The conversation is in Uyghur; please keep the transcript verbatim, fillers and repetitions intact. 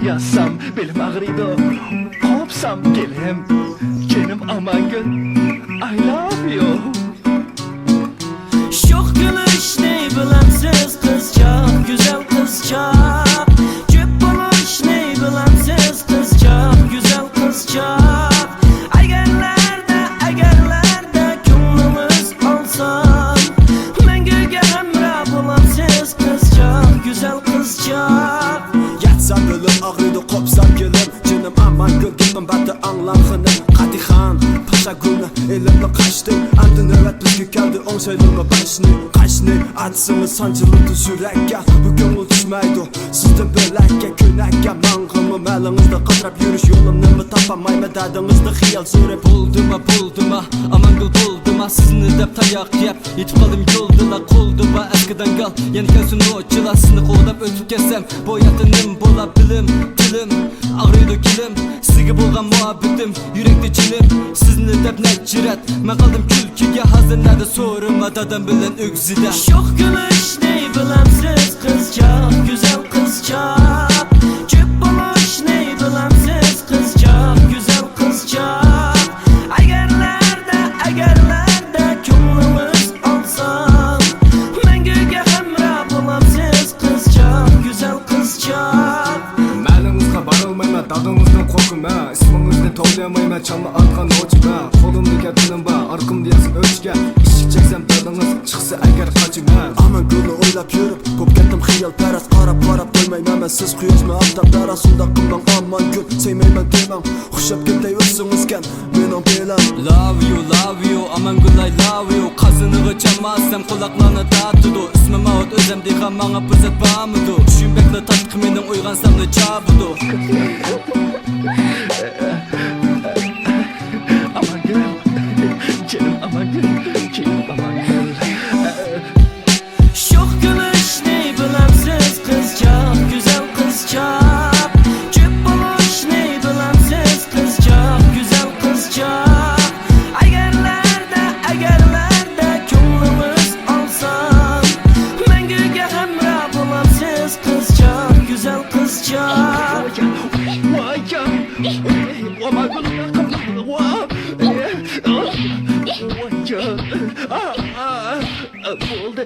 يازسام بېلىم ئاغرىيدۇ، قوپسام گېلىم، جېنىم ئامانگۈل، I love you. شوخ كۈلۈشنى بىلەمسىز قىزچاق، گۈزەل قىزچاق؟ جۈپ بولۇشنى بىلەمسىز قىزچاق، گۈزەل قىزچاق؟ ئەگەرلەردە، ئەگەرلەردە كۆڭلىڭىز ئالسام، مەڭگۈگە ھەمراھ بولامسىز قىزچاق، گۈزەل قىزچاق؟ ياتسا بېلىم ئاغرىيدۇ، قوپسام گېلىم، جېنىم ئامانگۈل، گېپىم باردا ئاڭلاڭ خېنىم. قادىخان پاشا گۈلنى ئېلىپلا قاچتى، ئەمدى نۆۋەت بىزگە كەلدى، ئوڭشايلىمۇ باشنى، قاشنى؟ ئاتسىمۇ سانجىلىدۇ يۈرەككە، بۇ كۆڭۈل چۈشمەيدۇ سىزدىن بۆلەككە، كۆينەككە. ماڭغىمۇ مەلىڭىزدە قاتراپ يۈرۈش، يولۇمنىمۇ تاپالمايمەن، دەردىڭىزدە خىيال سۈرۈپ. بولدىما، بولدىما، ئامانگۈل بولدىما، سىزنى دەپ تاياق يەپ، يېتىپ قالدىم يولدىلا، قولدا بار ئەسكى داڭگال. يەنە كەلسۇن نوچىلار، سىزنى قوغداپ ئۆتۈپ كەتسەم، بۇ ھاياتتا نېمە بولا، بىلىم، تىلىم ئاغرىيدۇ گېلىم، سىزگە بولغان مۇھەببىتىم يۈرەكتە جېنىم، سىزنى دەپ نەچچە رەت مەن قالدىم كۈلكىگە. ھازىر نەدە سورىما، دادام بىلەن ئۆگزىدە. شوخ كۈلۈشنى بىلەمسىز قىزچاق، گۈزەل قىزچاق؟ جۈپ بولۇشنى بىلەمسىز قىزچاق، گۈزەل قىزچاق؟ ئەگەرلەردە، ئەگەرلەردە كۆڭلىڭىز ئالسام، مەڭگۈگە ھەمراھ بولامسىز قىزچاق، گۈزەل قىزچاق؟ مەلىڭىزغا بارالمايمەن، دادىڭىزدىن قورقىمەن، ئىسمىڭىزنى توۋلىيالمايمەن، چالما ئاتقان نوچىمەن. قولۇمدىكى تىلىم بار، ئارقامدا يازغان ئۆچكە، ئىشىك چەكسەم دادىڭىز چىقسا ئەگەر قاچىمەن. ئامانگۈلنى ئويلاپ يۈرۈپ، بوپ كەتتىم خىيالپەرەس، قاراپ، قاراپ قويمايمەن مەن، سىز قۇياشمۇ ئاپتاپمۇ رەس، شۇنداق قىلماڭ ئامانگۈل، سۆيمەيمەن دېمەڭ، ئوخشاپ كېتەيۋەرسىڭىزكەن مېنىڭ بىلەن. Love you, love you، ئامانگۈل، I love you. قازىنىغا چاماسام قۇلاقلارنى تارتىدۇ، ئىسمىم ماۋۇت، ئۆزەم دېيغان ماڭا پۇرسەت بارمىدۇ؟ چۈشۈم بەكلا تاتلىق مېنىڭ، ئويغانساملا چابىدۇ. ئامانگۈل، جېنىم ئامانگۈل، جېنىم ئامانگۈل. شوخ كۈلۈشنى بىلەمسىز قىزچاق، گۈزەل قىزچاق؟ جۈپ بولۇشنى بىلەمسىز قىزچاق، گۈزەل قىزچاق؟ ئەگەرلەردە، ئەگەرلەردە كۆڭلىڭىز ئالسام، مەڭگۈگە ھەمراھ بولامسىز قىزچاق، گۈزەل قىزچاق؟ ۋايجان، ۋايجان، ئامانگۈل، ۋاي، ۋايجان، ئا، ئا، بولدى.